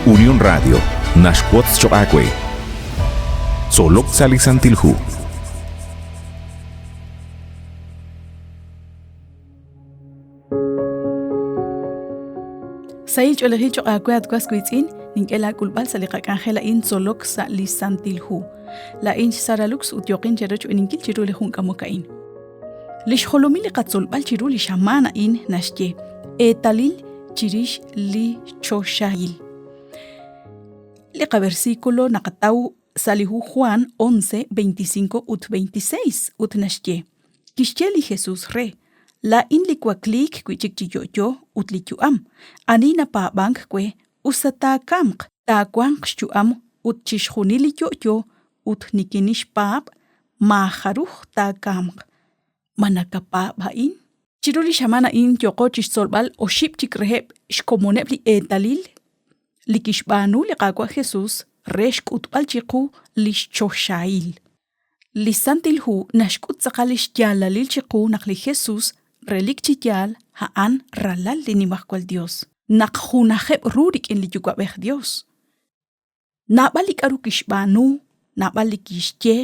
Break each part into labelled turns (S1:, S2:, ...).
S1: Unión Radio naxwotz choq' aawe. Tzolok sa' li Santil Hu.
S2: Sahil ch'oolejil choq' aawe at was wiitz'in, nink'e laak'ulb'al sa' li qak'anjel a'in tzolok sa' li Santil Hu. Laa'in xSara Lux ut yooqin cherochb'eeninkil chiru li jun k'amok a'in. Li xjolomil li qatzolb'al chiru li xamaan a'in naxye eetalil chirix li choxahil. Li qaversículo naqataw sa' li hu Juan 11, 25 ut 26 ut naxye, Kixye li Jesús re, Laa'in li wakliik wi' chik chi yo'yo ut li yu'am. Ani napaab'ank we, us ta taakamq, taawanq xyu'am ut chixjunil li yo'yo ut nikinixpaab', maajaruj taakamq. Ma nakapaab' a'in? Chiru li xamaan a'in yooqo chixtzolb'al oxib' chik reheb' xkomoneb' li eetalil li kixb'aanu li Qaawa' Jesus re xk'utb'al chiqu lix choxahil. Li Santil Hu naxk'ut tz'aqal lix yaalalil chiqu naq li Jesus relik chi yaal a'an Ralal li Nimajwal Dios, naq junajeb' ru rik'in li Yuwa'b'ej Dios. Naab'al li k'a'ru kixb'aanu, naab'al li kixye,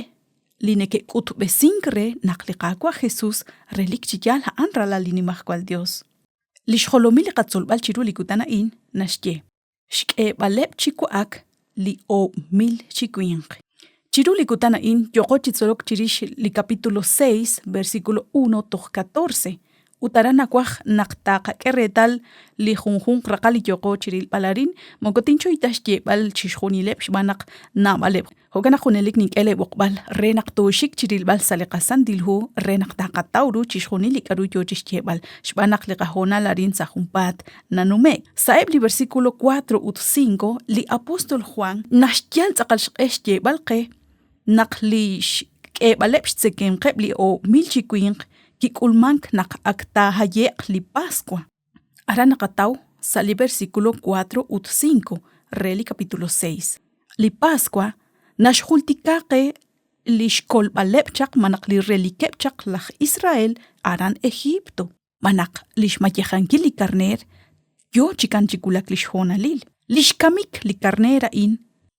S2: li neke'k'utb'esink re naq li Qaawa' Jesus relik chi yaal a'an Ralal li Nimajwal Dios. Li xjolomil li qatzolb'al chiru li kutan a'in naxye, Xk'eeb'aleb' chi wa'ak li 1000 chi winq. Chiru li kutan a'in yooqo chi tzolok chirix li capítulo 6, versículo 1 toj 14, ut aran nawaj naq taqak'e reetal li junjunq raqal li yooqo chirilb'al arin, moko tinchoy ta xyeeb'al chixjunileb' xb'aan naq naab'aleb'. Jo'kan naq junelik nink'e lee b'oqb'al re naq tooxik chirilb'al sa' li qaSantil Hu re naq taqataw ru chixjunil li k'a'ru yoo chixyeeb'al, xb'aan naq li qahoonal arin sa' junpaat nanume'k. Sa'eb' li versículo 4 ut 5, li apóstol Juan naxyal tz'aqal xq'e xyeeb'al qe naq li xk'eeb'aleb' xtzekemqeb' li 1000 chi winq kik'ulmank naq ak taahaye'q li Paswa. Aran naqataw sa' li versículo 4 ut 5 re li capítulo 6. Li Paswa naxjultika qe li xkolb'aleb' chaq malaj li relikeb' chaq laj Israel aran Egipto, malaj li xmayejankil li karneer yo chikan chi wulak li xhoonalil. Li xkamik li karneer a'in,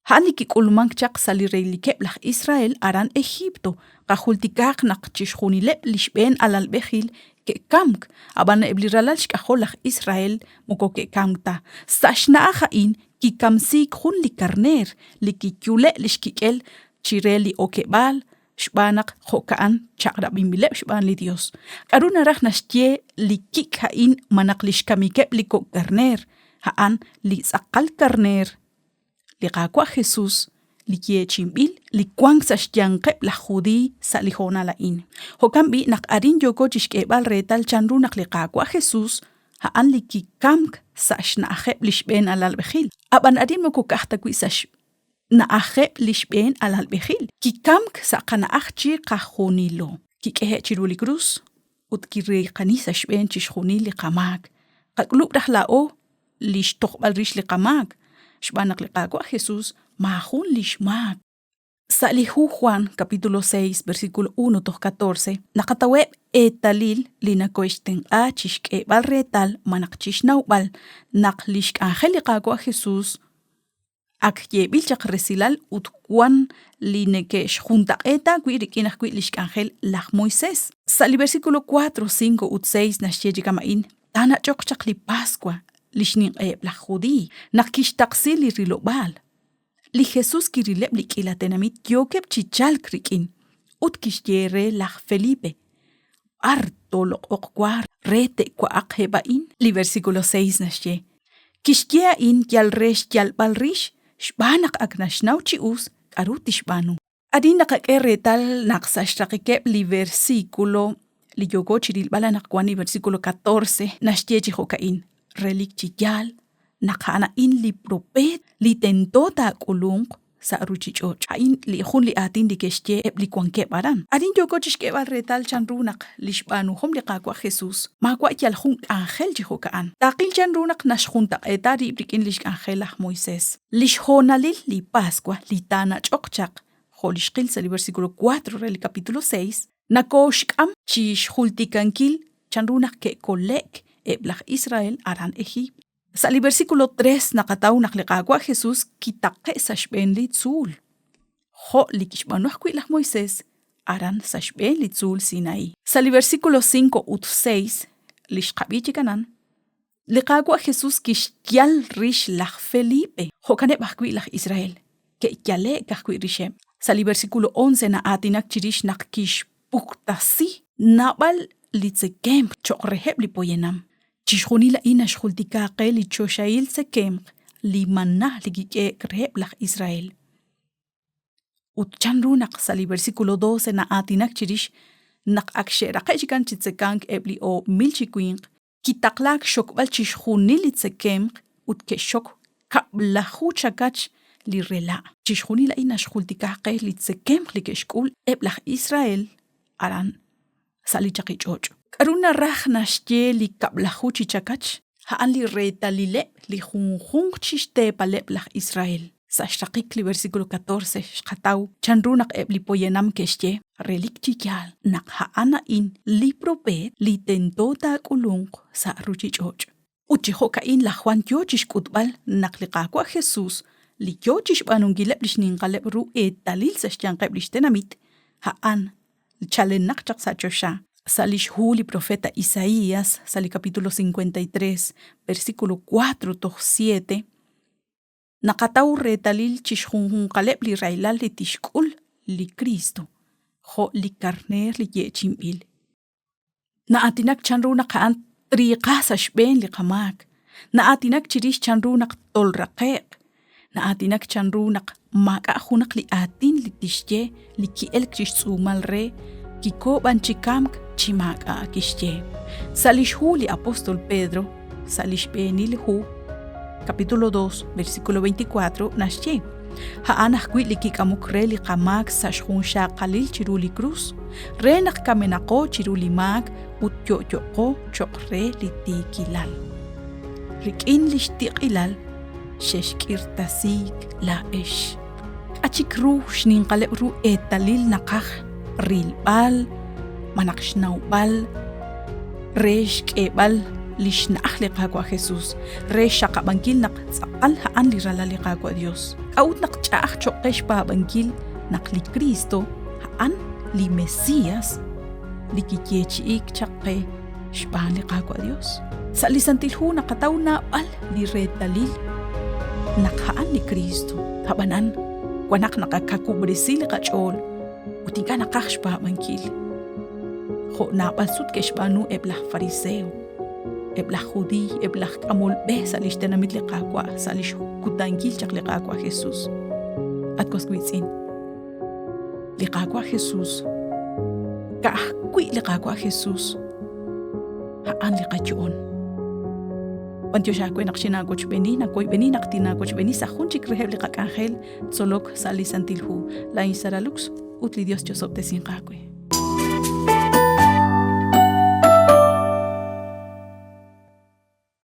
S2: a'an li kik'ulmank chaq sa' li relikeb' laj Israel aran Egipto. Qajultikaaq naq chixjunileb' li xb'een alalb'ejil ke'kamk, ab'an eb' li ralal xk'ajol laj Israel moko ke'kamk ta. Sa' xna'aj a'in kikamsiik jun li karneer li kiyule' li xkik'el chire li okeb'aal xb'aan naq jo'ka'an chaq'rab'inb'ileb' xb'aan li Yos. K'aru naraj naxye li kik' a'in malaj li xkamikeb' li kok' karneer? A'an li tz'aqal karneer, li Qaawa' Jesús, li yeechi'inb'il, li wank sa' xyanqeb' laj Judiiy sa' li hoonal a'in. Jo'kan b'i' naq arin yooko chi xk'eeb'al reetal chanru naq li Qaawa' Jesús a'an li kikamk sa' xna'ajeb' li xb'een alalb'ejil. Ab'an arin moko ka'aj ta wi' sa' xna'ajeb' li xb'een alalb'ejil, kikamk sa' qana'aj chiqajunilo. Kik'ehe'k chiru li krus ut kiriiqani sa' xb'een chixjunil li qamaak. Qak'ulub' raj laa'o li xtojb'al rix li qamaak, xb'aan naq li Qaawa' Jesús maajun li xmaak. Sa' li hu Juan capítulo 6 versículo 1 toj 14 naqataweb' eetalil li nakohe'xtenq'a chi xk'eeb'al reetal malaj chi xnawb'al naq li xk'anjel li Qaawa' Jesús ak yeeb'il chaq resilal ut wan li neke'xjuntaq'eeta wi' rik'in ajwi' li xk'anjel laj Moisés. Sa' li versículo 4, 5 ut 6 naxye chi kama'in, Taanach'oq chaq li Paswa, li xninq'eheb' laj Judiiy, naq kixtaqsi li rilob'aal. Li Jesús kirileb' li k'iila tenamit yookeb' chi chalk rik'in ut kixye re laj Felipe, B'ar tooloq'oq wa re te'wa'aq eb' a'in? Li versículo 6 naxye, Kixye a'in yal re xyalb'al rix xb'aan naq ak naxnaw chi us k'aru tixb'aanu. Arin naqak'e reetal naq sa' xraqikeb' li versículo li yooko chi rilb'al anaqwan li versículo 14 naxye chi jo'ka'in, Relik chi yaal naq a'an a'in li propeet li tento taak'ulunq sa' ruuchich'och'. A'in li jun li aatin li ke'xye eb' li wankeb' aran. Arin yooko chixk'eeb'al reetal chan ru naq lix b'aanuhom li Qaawa' Jesus maawa' yal jun k'anjel chi jo'ka'an. Taqil chan ru naq naxjuntaq'eeta rib' rik'in lix k'anjel laj Moises. Lix hoonalil li Paswa li taanach'oq chaq, jo' li xqil sa' li versículo 4 re li capítulo 6, nakooxk'am chi xjultikankil chan ru naq ke'kole'k eb' laj Israel aran Ejiipt. Sa' li versículo 3 naqataw naq li Qaawa' Jesús kitaqe' sa' xb'een li tzuul, jo' li kixb'aanu ajwi' laj Moisés aran sa' xb'een li tzuul Sinaí. Sa' li versículo 5 ut 6 li xqab'i chik anan, li Qaawa' Jesús kixyal rix laj Felipe, jo'kaneb' ajwi' laj Israel, ke'yale'k ajwi' rixeb'. Sa' li versículo 11 na'aatinak chirix naq kixpuktasi naab'al li tzekemq cho'q reheb' li poyanam. Chixjunil a'in naxjultika qe li choxahil tzekemq li maná li kik'ehe'k reheb' laj Israel. Ut chanru naq sa' li versículo 12 na'aatinak chirix naq ak xe'raqe'k chikan chi tzekank eb' li 1000 chi winq, kitaqlaak xxokb'al chixjunil li tzekemq ut ke'xxok kab'laju chakach li rela'. Chixjunil a'in naxjultika qe li tzekemq li ke'xk'ul eb' laj Israel aran sa' li chaqich'och'. K'aru naraj naxye li kab'laju chi chakach? A'an li reetalileb' li junjunq chi xteepaleb' laj Israel. Sa' xraqik li versículo 14 xqataw chanru naq eb' li poyanam ke'xye, Relik chi yaal naq a'an a'in li propeet li tento taak'ulunq sa' ruuchich'och'. Ut chi jo'ka'in laj Jwan yo chi xk'utb'al naq li Qaawa' Jesús, li yo chi xb'aanunkileb' li xninqaleb' ru eetalil sa' xyanqeb' li xtenamit, a'an chalenaq chaq sa' choxa. Sa' li xhu li profeta Isaías, sa' li capítulo 53, versículo 4 toj 7, naqataw reetalil chixjunjunqaleb' li rahilal li tixk'ul li Kristo, jo' li karneer li yeechi'inb'il. Na'aatinak chanru naq a'an triiqa sa' xb'een li qamaak. Na'aatinak chirix chanru naq tolraqe'q. Na'aatinak chanru naq maak'a' junaq li aatin li tixye li ki'elk chi xtz'uumal re, kiko b'an chi kamk chi maak'a' kixye. Sa' li xhu li apóstol Pedro, sa' li xb'eenil hu, capítulo 2, versículo 24, naxye, A'an ajwi' li kik'amok re li qamaak sa' xjunxaqalil chiru li krus, re naq kamenaqo chiru li maak ut yo'yoqo cho'q re li tiikilal. Rik'in li xtiq'ilal xexk'irtasiik laa'ex. K'a' chik ru xninqaleb' ru eetalil naqaj rilb'al malaj xnawb'al re xk'eeb'al li xna'aj li Qaawa' Jesús, re xxaqab'ankil naq tz'aqal a'an li Ralal li Qaawa' Dios. K'a'ut naq ch'a'aj cho'q qe xpaab'ankil naq li Kristo a'an li Mesías li kiyeechi'iik chaq qe xb'aan li Qaawa' Dios? Sa' li Santil Hu naqataw naab'al li reetalil naq a'an li Kristo. Ab'anan, wan naq naqakawub'resi li qach'ool ut ink'a' naqaj xpaab'ankil. Jo' naab'al sut ke'xb'aanu eb' laj fariseo, eb' laj judiiy, eb' laj k'amol b'e sa' lix tenamit li Qaawa' sa' lix kutankil chaq li Qaawa' Jesus. At was wiitz'in, li Qaawa' Jesus, ka'ajwi' li Qaawa' Jesus, a'an li qayo'on. B'antiox aawe naq xinaawochb'eeni, nawoyb'eni naq tinaawochb'eeni sa' jun chik reheb' li qak'anjel tzolok sa' li Santil Hu. Laa'in Sara Lux ut li Dios chosob'tesinq aawe.